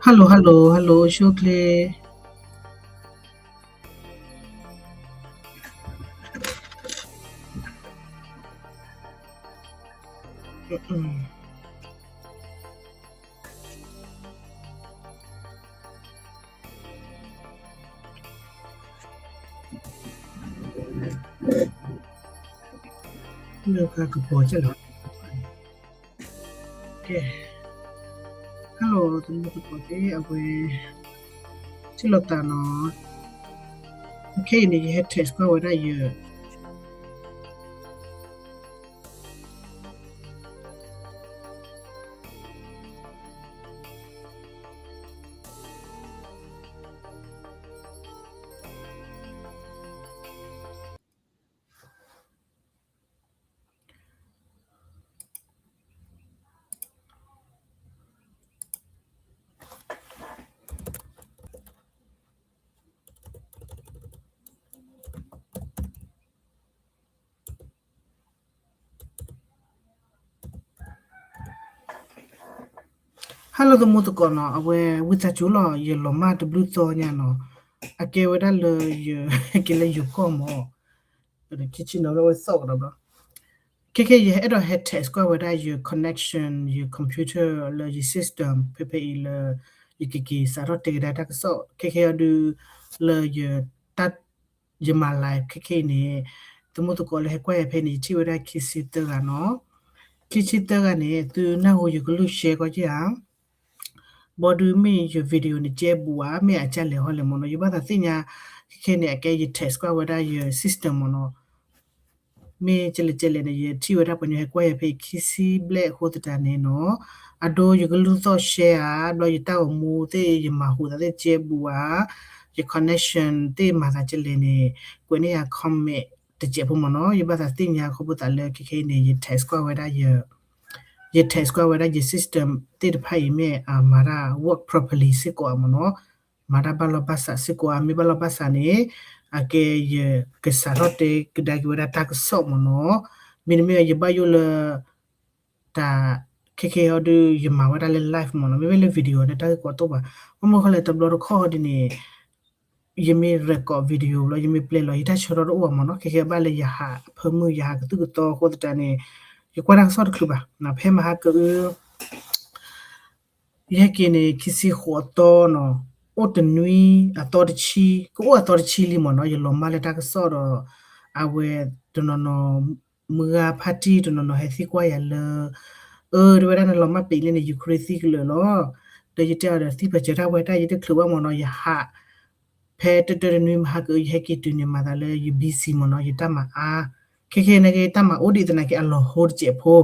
Hello, hello, hello, ဆိၣ်ချ့. လၢကကပီၤကလီၤ. ကဲ, hello သမူသကိးသ့ၣ် အဝဲ ထံၣ်လိာ်သးနီၤ. ခဲအံၤန့ၣ် ယဟဲ text ကွၢ်ဝဲဒၣ်ယ Hello သမူသကိးနီၤ, အဝဲဝံသးစူၤလီၤ ယလီၤမၢ်တဘျုးသီညါနီၤ, အကဲဝဲဒၣ်လၢယ ကဲလၢယကီၢ်မး, ခံဆံနီၤလၢဝဲသီၣ်ကဒီးဘျီ, ခဲခဲယအဲၣ်ဒိးဟဲ test ကွၢ်ဝဲဒၣ်ယ connection ယ computer လၢယ system ဖဲဖဲအံၤလၢ ယကက့ၤစးထီၣ်တဲကဒါတၢ်ကစီၣ် ခဲခဲအံၤဒုး လၢယတၢ် ယမၤ live ခဲခဲအံၤန့ၣ်, သမူသကိးလၢဟဲကွၢ်ယၤဖဲန့ၣ် ယထံၣ်ဝဲဒၣ်ခံဆံသၢဂၤနီၤ, ခံဆံသၢဂၤန့ၣ် သုနၢ်ဟူယကလုၢ် share ကီက့ၤဧါ, ဘီဒုးမ့ၢ်ယ video န့ၣ် ကဲဘူးဧါ မ့ၢ်အကၢ်လဲၣ်ဟီလဲၣ်မ့ၢ်နီၤ, ယဘၣ်သးသ့ၣ်ညါ, ခဲခဲန့ၣ် အကဲယ test ကွၢ်ဝဲဒၣ်ယ system မ့ၢ်နီၤ, မ့ၢ်ကဲလဲၣ်ကဲလဲၣ်န့ၣ် ယထံၣ်ဝဲဒၣ်ပှၤညီဟဲကွၢ်ယၤဖဲအံၤခံဆံဘျဲၣ်အဃိသတးန့ၣ်နီၤ, အဒိယကလုၢ်သီၣ် share ဧါ, ဘျီယတၢ်အိၣ်မူသ့ၣ် ယမၤဟူးသးသ့ၣ်ကဲဘူးဧါ, ယ connection သ့ၣ်မၤသးကဲလဲၣ်န့ၣ် ကွဲးန့ၢ်ယၤ comment တစဲးဖိမ့ၢ်နီၤ, ယဘၣ်သးသ့ၣ်ညါအဃိဖိသးလၢခဲခဲအံၤန့ၣ် ယ test ကွၢ်ဝဲဒၣ်ယ ယ test ကွၢ်ဝဲဒၣ်ယ system သ့ၣ်တဖၣ်အံၤမ့ၢ်အမၤတၢ် work properly စ့ၢ်ကီးဧါမ့ၢ်နီၤ, မၤတၢ်ဘၣ်လီၢ်ဘၣ်စးစ့ၢ်ကီးဧါ, မ့ၢ်ဘၣ်လီၢ်ဘၣ်စးန့ၣ် အကဲယကစးထီၣ်တဲကဒါက့ၤဝဲဒၣ်တၢ်ကစီၣ်မ့ၢ်နီၤ, မ့တမ့ၢ်ယဘၣ်ယိၣ်လၢ တၢ် ခဲခဲအံၤဒုး ယမၤဝဲဒၣ်လၢ live မ့ၢ်နီၤ, မ့မ့ၢ်လၢ video န့ၣ် တၢ်ဂ့ၢ်ကီတအိၣ်ဘၣ်, ဘၣ်မနုၤဃိလဲၣ် တဘျီတခီၣ်ဒ်န့ၣ် ယမ့ၢ် record video လီၤ ယမ့ၢ် play လီၤ ယတၢ်ဆၢကတီၢ်တအိၣ်ဘၣ်မ့ၢ်နီၤ, ခဲခဲဘၣ်လၢယဟးဖၢမုၢ် ယဟးကသုၣ်ကသီအဃိသတးန့ၣ် ယကွၢ်တၢ်ကစီၣ်တချုးဘၣ်, ဖဲမဟါကအု ယဟဲက့ၤန့ၣ် ခံဆံဃိးအသီနီၤ, အိၣ်တနွံအသီတဆံ, ကအိၣ်အသီတဆံလံမ့ၢ်နီၤ, ယလီၤမၢ်လၢတၢ်ကစီၣ်ဒီး အဝဲတနီၤနီၤ မုၢ်ဂၤဖါတံၢ်တနီၤနီၤဟဲသံကွၢ်ယၤလၢ အၢ တဲဝဲဒၣ်နလီၤမၢ်ပံာ်လံန့ၣ် Ukraine သံကလၢာ်လီၤ, ဒီးယတဲအီၤဒီးသံပာ်စၢၤတၢ်ဝဲတၢ် ယတချုးဘၣ်မ့ၢ်နီၤ, ယဟး ဖဲတၢတၢတနွံမဟါကအု ယဟဲက့ၤတုၤန့ၣ် မၤသးလၢယ busy မ့ၢ်နီၤ, ယတၢ်မၤအါ, ခဲခဲန့ၣ်က့ တၢ်မၤအိၣ်ဒံးသနာ်က့ အလီၤဟိတစဲးဖိ,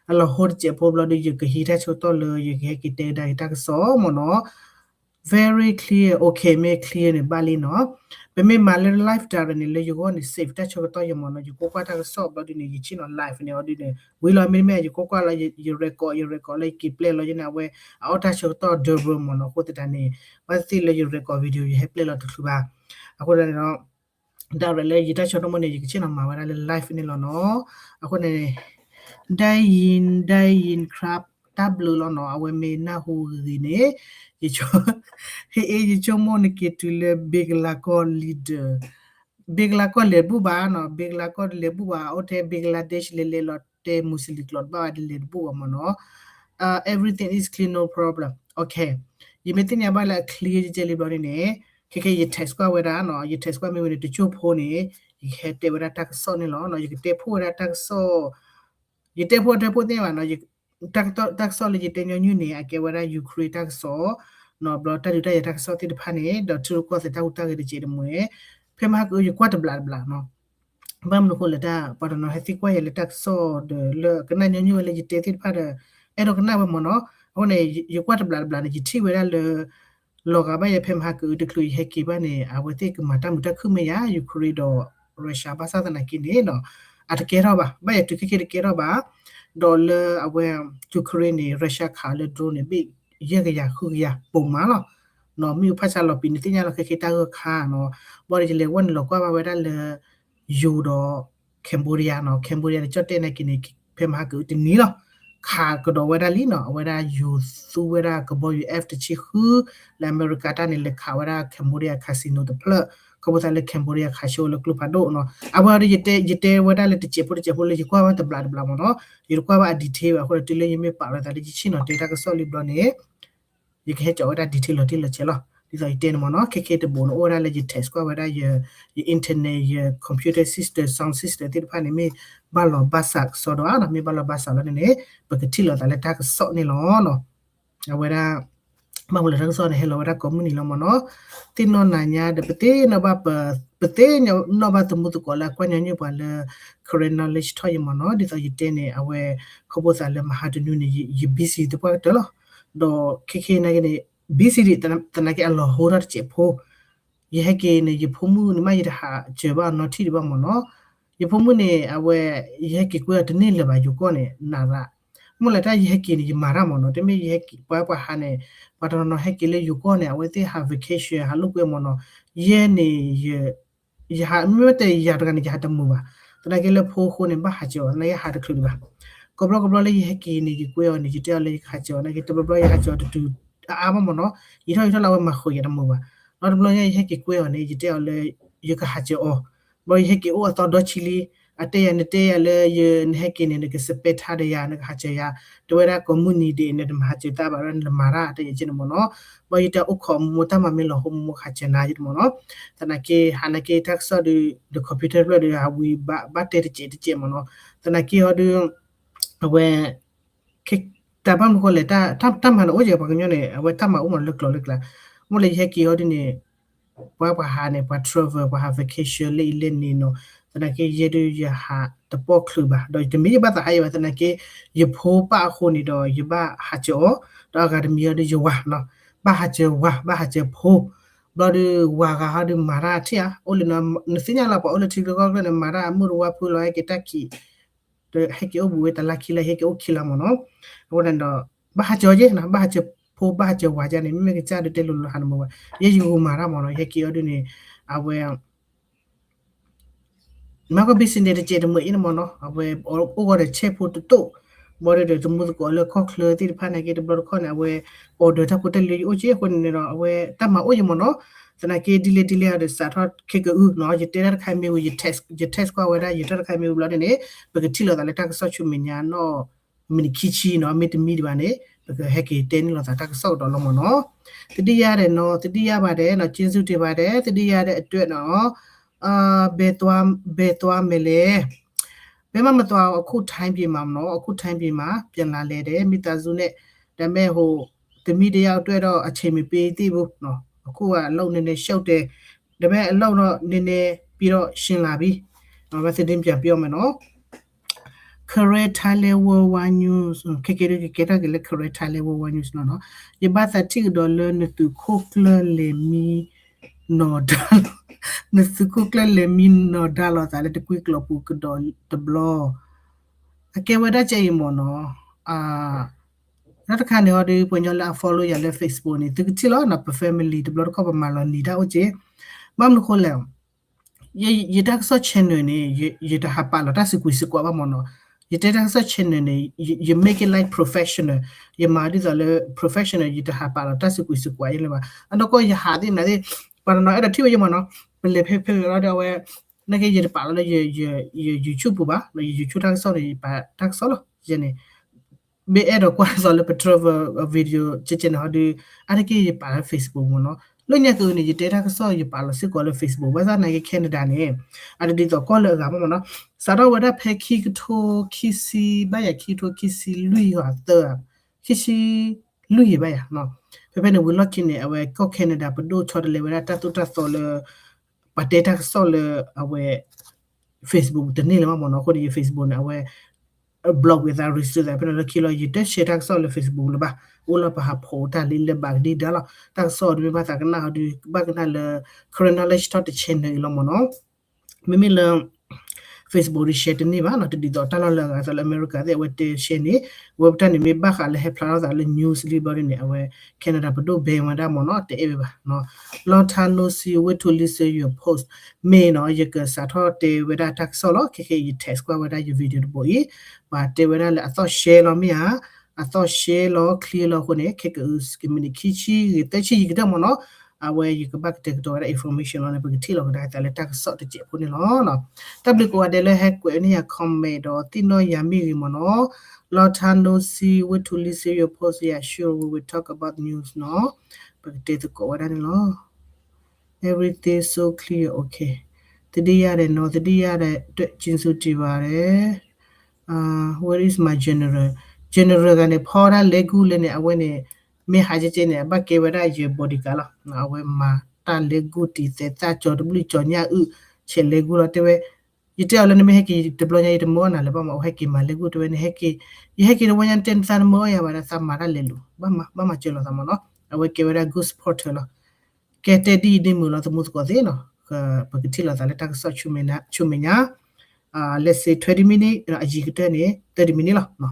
အလီၤဟိတစဲးဖိဘျီဒီး ယကဟံးတၢ်ဆၢကတီၢ်လၢ ယကဟဲက့ၤတဲကဒါက့ၤတၢ်ကစီၣ်မ့ၢ်နီၤ, very clear, okay မ့ၢ် clear န့ၣ်ဘၣ်လံနီၤ, ပမ့ၢ်မၤလၢ live တၢ်န့ၣ် လၢယဂီၢ်န့ၣ် save တၢ်ဆၢကတီၢ်ယမ့ၢ်နီၤ, ယကွၢ်ကွၢ်တၢ်ကစီၣ်ဘျီဒ်န့ၣ် ယဆ့ၣ်နီၤ live န့ၣ်အီၤဒ်န့ၣ် ဝံၤလီၤ မ့တမ့ၢ် ယကွၢ်ကွၢ်လၢ ယ record ယ record လၢယက့ၤ play လီၤယန့ၣ် အဝဲ အအီၣ်တၢ်ဆၢကတီၢ် double မ့ၢ်နီၤ, အဃိသတးန့ၣ် ဘၣ်သ့ၣ်သ့ၣ်လၢယ record video ယဟဲ play လီၤတချုးဘၣ်, အဃိသတးန့ၣ်ဒီး ဒၣ်ရဲၣ်လၢယတၢ်ဆၢကတီၢ်မ့ၢ်န့ၣ် ယကဆ့ၣ်နီၤမၤဝဲဒၣ်လၢ live န့ၣ်လီၤနီၤ, အဃိန့ၣ် ဒၣ်ယံၤ ဒၣ်ယံၤ ครับ တၢ်ဘျုးလီၤနီၤ, အဝဲမ့ၢ်နၢ်ဟူဂ့ၤဂ့ၤန့ၣ် ယဆိ ဟ့ၣ်အ့ ယဆိကမိၣ်နက့ၤတုၤလၢ ဘ့ကလၤကီၢ် leader, ဘ့ကလၤကီၢ်လဲၤတဘူၣ်ဘၣ်နီၤ, ဘ့ကလၤကီၢ်လဲၤတဘူၣ်ဘၣ်, အိၣ်ထဲ Bangladesh လဲၤလဲၤလီၤတဲ Muslim ကျိာ်တဘၣ်ဘၣ် လဲၤတဘူၣ်ဘၣ်မ့ၢ်နီၤ, everything is clear, no problem, okay, ယမ့ၢ်သ့ၣ်ညါဘၣ်လၢအ clear ကဲကဲလံဘျီန့ၣ်န့ၣ် ခဲခဲယ text ကွၢ်ဝဲဒၣ်နီၤ, ယ text ကွၢ်မ့ၢ်ဝဲန့ၣ် တကၠိၢ်ဖိန့ၣ် ယကဟဲတဲဝဲဒၣ်တၢ်ကစီၣ်န့ၣ်လီၤနီၤ, ယကတဲဖှိၣ်ဝဲဒၣ်တၢ်ကစီၣ်, ယတဲဖှိၣ်တဲဖှိၣ်သ့ၣ်ဘၣ်နီၤ, တၢ်ကစီၣ်လၢယတဲညီနုၢ်န့ၣ် အကဲဝဲဒၣ် Ukraine တၢ်ကစီၣ်နီၤ, ဘျီတၢ်ဒုးတၢ်ယၤတၢ်ကစီၣ်သ့ၣ်တဖၣ်န့ၣ် ဒီးထံရူၢ်ကီၢ်သဲးတၢ်ဟူးတၢ်ဂဲၤတစဲးတမှဲၤ, ဖဲမဟါကအု ယကွၢ်တဘျးတဘျးနီၤ, ဘၣ်မနုၤဃိလဲၣ် တၢ်ပှၤတနီၤဟဲသံကွၢ်ယၤလၢတၢ်ကစီၣ်ဒီး လၢကနၣ်ညီနုၢ်ဝဲလၢယတဲသ့ၣ်တဖၣ်ဒီး အဲၣ်ဒိးကနၣ်ဝဲမ့ၢ်နီၤ, အဃိန့ၣ် ယကွၢ်တဘျးတဘျးန့ၣ် ယထံၣ်ဝဲဒၣ်လၢ လီၤဂာ်ဘၣ်ယၤဖဲမဟါကအုတချုးယဟဲက့ၤဘၣ်န့ၣ် အဝဲသ့ၣ်ကမၤတၢ်မုာ်တၢ်ခုၣ်မ့ၢ်ယၤ Ukraine ဒီး Russia ဘၣ်ဆၣ်သနာ်က့န့ၣ်နီၤ, အတကဲထီၣ်ဘၣ်, ဘၣ်ယၤတုၤခဲက့ၤတကဲထီၣ်ဘၣ်, ဒီးလၢအဝဲ Ukraine န့ၣ် Russia ခးအီၤလၢ drone န့ၣ် ဘ့ၣ်ယဲၢ်ကယၤဃုကယၤပိာ်မးလီၤ, နီၤ မ့ၣ်အူဖးဆါလီၤပံာ်န့ၣ်သ့ၣ်ညါလီၤ ခဲက့ၤတၢ်ဂၢၢ်ခါနီၤ, ဘၣ်ဒီးယလဲၤဝဲန့ၣ်လီၤကွၢ်ဘၣ်ဝဲဒၣ်လၢ ယိၤဒီး Cambodia နီၤ, Cambodia န့ၣ် ကၠီၣ်တဲၣ်နာ်က့န့ၣ် ဖဲမဟါကအုတနံၤလီၤ, ခးကဒီးဝဲဒၣ်လံနီၤ, အဝဲဒၣ်ယိၤသူဝဲဒၣ်ကဘီယူၤ F တဆံဃု လၢအမဲရကၤတၢ်န့ၣ် လဲၤခးဝဲဒၣ် Cambodia casino တဖျၢၣ်, ခီဖျိသးလၢ Cambodia ခးဆၢအီၤလၢကျိဖးဒိၣ်နီၤ. အဝဲဒီး ယတဲဝဲဒၣ်လၢတစဲးဖိတစဲးဖိလၢယကွၢ်ဝဲတဘျီတဘျီမ့ၢ်နီၤ, ယတကွၢ်ဘၣ်အ detail ဘၣ်အဃိဒီး တုၤလၢယမ့ၢ်ပာ်လီၤသးလၢယဆ့ၣ်နီၤတဲတၢ်ကစီၣ်လံဘျီန့ၣ် ယကဟဲကၠီဝဲဒၣ် detail လီၤတံၢ်လီၤဆဲးလီၤ. ဒ်သိးယတဲန့ၣ်မ့ၢ်နီၤ, ခဲခဲတဘိန့ၣ် အိၣ်ဝဲဒၣ်လၢယ test ကွၢ်ဝဲဒၣ်ယ ယ internet ယ computer system sound system သ့ၣ်တဖၣ်န့ၣ် မ့ၢ်ဘၣ်လီၤဘၣ်စးကစီဒီဧါနီၤ, မ့ၢ်ဘၣ်လီၤဘၣ်စးလီၤန့ၣ်န့ၣ် ပကထံၣ်လိာ်သးလၢတၢ်ကစီၣ်န့ၣ်လီၤနီၤ. အဝဲဒၣ် ဘၣ်မနုၤလၢတၢ်ကစီၣ်န့ၣ် ဟဲလီၤဝဲဒၣ်ကိးမုၢ်နံၤလီၤမ့ၢ်နီၤ, သ့ၣ်နီၣ်နၤညါဒီး ပသ့ၣ်နီၣ်ဘၣ်ပ ပသ့ၣ်နီၣ်ဘၣ်သမူသကိးလၢအကွၢ်ညီနုၢ်ပှၤလၢ Karen knowledge ထီၣ်ယမ့ၢ်နီၤ, ဒ်သိးယတဲန့ၣ် အဝဲ ခီဖျိသးလၢမဟါတနွံန့ၣ် ယ busy သပှၢ်ကတၢၢ်လီၤ. ဒီးခဲခဲနာ်က့န့ၣ် busy ဒံးသနာ်က့အလီၤဟိထီၣ်တစဲးဖိ ယဟဲက့ၤန့ၣ် ယဖိမုၣ်န့ၣ်မ့ၢ်ယတဟးစၢၤဘၣ်အီၤနီတထံၣ်ဒံးဘၣ်မ့ၢ်နီၤ. ယဖိမုၣ်န့ၣ် အဝဲ ယဟဲက့ၤကွဲအီၤတန့ၢ်လၢၤဘၣ် ယိၤကီၢ်န့ၣ် နးရၣ်, မ့ၢ်လၢတၢ်ယဟဲက့ၤန့ၣ် ယမၤတၢ်မ့ၢ်နီၤ, တမ့ၢ်ယဟဲက့ၤ ပှၤပှၤဟးန့ၣ် ပှၤတနီၤနီၤဟဲက့ၤလၢယိၤကီၢ်န့ၣ် အဝဲသ့ၣ်ဟး vacation ဟးလိာ်ကွဲမ့ၢ်နီၤ, ယဲန့ၣ် ယဟး မ့ၢ်တဲယၤတဂၤန့ၣ် ယဟးတမုာ်ဘၣ်, သနာ်က့လၢဖိအဃိန့ၣ် ဘၣ်ဟးစၢၤအီၤ သနာ်က့ဟးတချုးဒံးဘၣ်. ကိးဘျီကိးဘျီလၢယဟဲက့ၤန့ၣ် ယကွဲအီၤန့ၣ် ယတဲအီၤလၢယကဟးစၢၤအီၤ သနာ်က့တဘျီဘျီယဟးစၢၤအီၤတတုၤအါအါမ့ၢ်မ့ၢ်နီၤ, ယထီၣ်ယထီၣ်လၢအဝဲမၤဃုာ်ယၤတမုာ်ဘၣ်. ဒီးတဘျီညါယဟဲက့ၤကွဲအီၤန့ၣ် ယတဲအီၤလၢ ယကဟးစၢၤအီၤ, ဘျီယဟဲက့ၤအိၣ်အသီဒီဆံလံ, အတဲယၤနတဲယၤလၢယ နဟဲက့ၤန့ၣ် နက spend time ဒီးယၤ နကဟးစၢၤယၤ, တဲဝဲဒၣ်ကိးမုၢ်နံၤဒဲး နတမၤဟးစၢၤတၢ်ဘၣ် နမၤတၢ် တဲယၤကဲန့ၣ်မ့ၢ်နီၤ. ဘျီယတဲအိၣ်ခိးမိၢ် တၢ်မၤမ့ၢ်လီၤဟိ မိၢ်ကဟးစၢၤနၤယဲန့ၣ်မ့ၢ်နီၤ. သနာ်က့ဟးနာ်က့တၢ်ကစီၣ်ဒီး ဒီး computer တဖျၢၣ်ဒီး ဟးဝံၤဘၣ် ဘၣ်တဲတစဲးတစဲးမ့ၢ်နီၤ. သနာ်က့ဟီဒုး အဝဲ တၢ်ဘၣ်မနုၤဃိလဲၣ် တၢ်မၤန့ၣ်အိၣ်ကဲ ပှၤကညီန့ၣ် အဝဲတၢ်မၤအိၣ်မ့ၢ်လၢကျိၤလၢကျါ, မ့ၢ်လၢယဟဲက့ၤဟီဒုးန့ၣ် ပှၤပှၤဟးန့ၣ် ပှၤ travel ပှၤဟး vacation လၢအံၤလၢန့ၣ်နီၤ. သနာ်က့ယဲဒုးယဟးတပီၢ်ချုးဘၣ် ဒီးတမ့ၢ်ယဘၣ်သးဟးယံၤဘၣ် သနာ်က့ ယဖိပၣ်အဃိန့ၣ်ဒီး ယဘၣ်ဟးစၢၤအီၤ, ဒီးအဂၤတမံၤဟီဒုးယဝၤနီၤ, ဘၣ်ဟးစၢၤဝၤ ဘၣ်ဟးစၢၤဖိ, ဘျီဒုးဝၤဂၤဟီဒုးမၤတၢ်ထံၣ်ဧါ အိၣ်လၢ နသ့ၣ်ညါလီၤပှၤအိၣ်လၢထံကျိကီၢ်ကျိန့ၣ် မၤတၢ်အမုၢ်တဝါဖုလီၤ ဟဲက့ၤတၢ်ခံး ဒီးဟဲက့ၤအိၣ်ဘူးဝဲတလါခံလါ ဟဲက့ၤအိၣ်ခံလါမ့ၢ်နီၤ. အဃိန့ၣ်ဒီး ဘၣ်ဟးစၢၤအီၤက့နီၤ, ဘၣ်ဟးစၢၤဖိ ဘၣ်ဟးစၢၤဝၤကန့ၣ် မ့မ့ၢ်ကစၢ်ဒုးတဲလိၤလိၤဟးနမုာ်ဘၣ်, ယဲယဂုာ်မၤတၢ်မ့ၢ်နီၤ, ယဟဲက့ၤအီၤဒုးန့ၣ် အဝဲ မၤကီၢ် business တစဲးတမုာ်အံၤန့ၣ်မ့ၢ်နီၤ, အဝဲအိၣ်ဂီၤဒီးဆဲးဖိတတိၢ်, ဘၣ်ဒီးသမူသကိးလၢကီၢ်ချၢသ့ၣ်တဖၣ်န့ၣ်က့ တဘျီတခီၣ်န့ၣ် အဝဲ order တၢ်ဖိတၢ်လံၤယအိၣ်က့အဃိန့ၣ်ဒီး အဝဲတၢ်မၤအိၣ်ယမ့ၢ်နီၤ. သနာ်က့ဒ်လဲၣ်ဒ်လဲၣ်ဒီးစးထီၣ်ခဲကအုနီၤ, ယတဲတၢ်တခါမ့ၢ်ဝံၤ ယ text ကွၢ်ဝဲဒၣ် ယတၢ်တခါမ့ၢ်ဝံၤဘျီန့ၣ်န့ၣ် ပကထံၣ်လိာ်သးလၢတၢ်ကစီၣ်ဆူမဲာ်ညါနီၤ, မံးနံးခံဆံနီၤ, မ့ၢ်တမံၤဒံးဘၣ်န့ၣ် ပကဟဲက့ၤတဲန့ၢ်လိာ်သးတၢ်ကစီၣ်ကဒီးလီၤမ့ၢ်နီၤ. သတိရတဲ့နီၤ, သတိရပါတယ်နီၤ, ကျေးဇူးတင်ပါတယ်, သတိရတဲ့အတွက်နီၤ, ဘယ်သွား, ဘယ်သွားမလဲ, ဘယ်မှမသွားဘူး, အခုထိုင်မှာနီၤ, အခုထိုင်မှာ, ပြန်လာတယ်, မိသားစုနဲ့, ဒါပေမဲ့ ဟို, သမီးတစ်ယောက်အတွက်တော့ အချိန်မပေးသေးဘူးနော်, အခုကအလုပ်နည်းနည်းရှုပ်တယ်, ဒါပေမဲ့ အလုပ်တော့နည်းနည်းပြီးတော့ ရှင်းလာပြီနော်, မသတင်းပြန်ပြောမယ်နော်. Karen Thailand Worldwide News, ခဲကဲဒုးကကဲထီၣ်က့ၤလၢ Karen Thailand Worldwide News နီၤနီၤ, ယဘၣ်သးထံၣ်ကဒီးလၢနသုးခိၣ်ကျၢၢ်လဲၤမံနီၤဒါလီၤ, နသုးခိၣ်ကျၢၢ်လဲၤမံနီၤဒါလီၤသးလၢတကွံကျိာ်ပူၤကဒီးတဘျီ, အကဲဝဲဒၣ်ကဲအံၤမ့ၢ်နီၤ, တၢ်တခါန့ၣ်ဟီဒီး ပှၤညီလၢအ follow ယၤလၢ Facebook န့ၣ် သုကထံၣ်လီၤနီၤ, ပ family တဘျီတခီၣ်ပမၤလီၤနံၤတၢ်အိၣ်က့, ဘၣ်မနုၤဃိလဲၣ် ယတၢ်ကစီၣ် channel န့ၣ် ယတဟးပာ်လီၤတၢ်စုာ်ကွံာ်စုာ်ကွာ်ဘၣ်မ့ၢ်နီၤ, ယတဲတၢ်ကစီၣ် channel န့ၣ် ယ make it like professional, ယမၤဒ်သိးလၢ professional ယတဟးပာ်လီၤတၢ်စုာ်ကွံာ်စုာ်ကွာ်ယဲလၢၤဘၣ်, အနီၢ်ကီၢ်ယဟးသ့ၣ်မနုၤသ့ၣ်, ပှၤတနီၤအဲၣ်ဒိးထံၣ်ဝဲယမ့ၢ်နီၤ, ပလဲၤဖဲဖဲလီၤဒီးအဝဲ, နာ်က့ယတပာ်လီၤလၢ ယ YouTube ပူၤဘၣ်, ယ YouTube တၢ်ကစီၣ်န့ၣ် ယပာ်တၢ်ကစီၣ်လီၤ, ယဲန့ၣ် မ့ၢ်အဲၣ်ဒိးကွၢ်ဒ်သိးလၢပ travel video ကဲကဲန့ၣ်ဟီဒီး အါတက့ၢ်ယပာ်လၢ Facebook မ့ၢ်နီၤ, လၢညါကန့ၣ် ယတဲတၢ်ကစီၣ်ယပာ်လီၤစ့ၢ်ကီးလၢ Facebook ဘၣ်ဆၣ်နာ်က့ Canada န့ၣ် အတဒ်သိးကီၢ်လၢအဂၤဘၣ်မ့ၢ်နီၤ, စးထီၣ်ဝဲဒၣ်ဖဲခံကထိခံဆံဘၣ်ယၤ ခံကထိခံဆံလွံၢ်ယၤသၢ, ခံဆံလွံၢ်ယၤဘၣ်ယၤ, ဖဲဖဲန့ၣ်ဝံၤလီၢ်ခံန့ၣ် အဝဲကီၢ် Canada ပဒိၣ်ဆီတလဲဝဲဒၣ်တၢ်သိၣ်တၢ်သီလၢ ပှၤတဲတၢ်ကစီၣ်လၢအဝဲ Facebook တန့ၢ်လၢၤဘၣ်မ့ၢ်နီၤ, အဃိန့ၣ် ယ Facebook န့ၣ် အဝဲ block ဝံၤအသး restrict သး ဖဲန့ၣ်လီၢ်ခံလီၤ ယတ share တၢ်ကစီၣ်လၢ Facebook လၢၤဘၣ်, အိၣ်လၢပဟးဖိးတၢ်လံလၢဘၣ်ကဒံဒါလီၤ, တၢ်ကစီၣ်ဒုးမ့ၢ်ဘၣ်သးကနၣ်ဟီဒုး ဘၣ်ကနၣ်လၢ Karen Knowledge Talk တ channel အံၤလီၤမ့ၢ်နီၤ, မ့မ့ၢ်လၢ Facebook ဒီး share တန့ၢ်ဘၣ်နီၤ, တဒ်သိးတၢ်လီၢ်လၢအဂၤအသိးလၢ America သ့ၣ် အဝဲတဲ share န့ၣ်, အဝဲပတၢ်န့ၣ်မ့ၢ်ဘၣ်ဃးလၢဟဲဖျါထီၣ်သးလၢ news လံဘျီဒ်န့ၣ် အဝဲ Canada ပဒိၣ် ban ဝဲဒၣ်မ့ၢ်နီၤ, တအဲၣ်ဝဲဘၣ်နီၤ. လီၤထါ no see wait to listen your post မ့ၢ်နီၤ, ယကစးထီၣ်တဲဝဲဒၣ်တၢ်ကစီၣ်လီၤ, ခဲခဲအံၤယ text ကွၢ်ဝဲဒၣ်ယ video တဘိအံၤ, ပှၤတဲဝဲဒၣ်လၢအသီၣ်ရှဲလီၤမ့ၢ်ဧါ, အသီၣ်ရှဲလီၤ clear လီၤအဃိန့ၣ် ခဲကအု ကမံးနံးခံဆံဂ့ၤ သၢဆံယံာ်ကတၢၢ်မ့ၢ်နီၤ, အဝဲယကဘၣ်ကတဲာ်ကတီၤဝဲဒၣ် information လီၤန့ၣ် ပကထံၣ်လီၤကဒါက့ၤသးလၢတၢ်ကစီၣ်တစဲးဖိန့ၣ်လီၤ. တၢ်ဘျုးကိးဂၤဒဲးလၢဟဲကွဲးန့ၢ်ယၤ comment ဒီးသ့ၣ်နီၣ်ယၤမ့ၢ်ဂ့ၤမ့ၢ်နီၤ, long time no see, wait to listen your post, yeah sure we will talk about news နီၤ, ပကတဲသကိးဝဲဒၣ်န့ၣ်လီၤ. Everything so clear, okay. သတိရတယ်နော်, သတိရတဲ့အတွက်ကျေးဇူးတင်ပါတယ်. Where is my general? General ဂၤန့ၣ် ဖီဒၣ်လဲကူၣ်လၢန့ၣ် အဝဲန့ၣ် မ့ၢ်ဟးကဲကဲန့ၣ် အဘၣ်ကဲဝဲဒၣ်ယ bodyguard လီၤ. အဝဲမၤတၢ်လဲကူၣ်တံၤသဲးသၣ် ကၠီၤတဘျုးကၠီၤညၣ်အုၣ် ဆဲးလဲကူၣ်လီၤ တဲဝဲ, ယတဲအီၤလၢနမ့ၢ်ဟဲက့ၤတဘျီညါ ယတမၢအီၣ်နၤလၢၤဘၣ်မး, အဝဲဟဲက့ၤမၤလဲကူၣ် တဲဝဲန့ၣ် ဟဲက့ၤ, ယဟဲက့ၤတဝီညါတဲနသးနမၢအီၣ်ယၤဘၣ်ဒီး သးမၤတၢ်လဲၤလိၤ, ဘၣ်မၤစၢၤလိာ်သးမ့ၢ်နီၤ, အဝဲကဲဝဲဒၣ် good supporter လီၤ. ကဲတဲဒ်အံၤဒ်မုာ်လီၤ သမူသကိးသ့ၣ်နီၤ, ပကထံၣ်လိာ်သးလၢတၢ်ကစီၣ်ဆူမဲာ်ညါ, let's say twenty minute အယံၤကတၢၢ်န့ၣ် thirty minute လီၤ.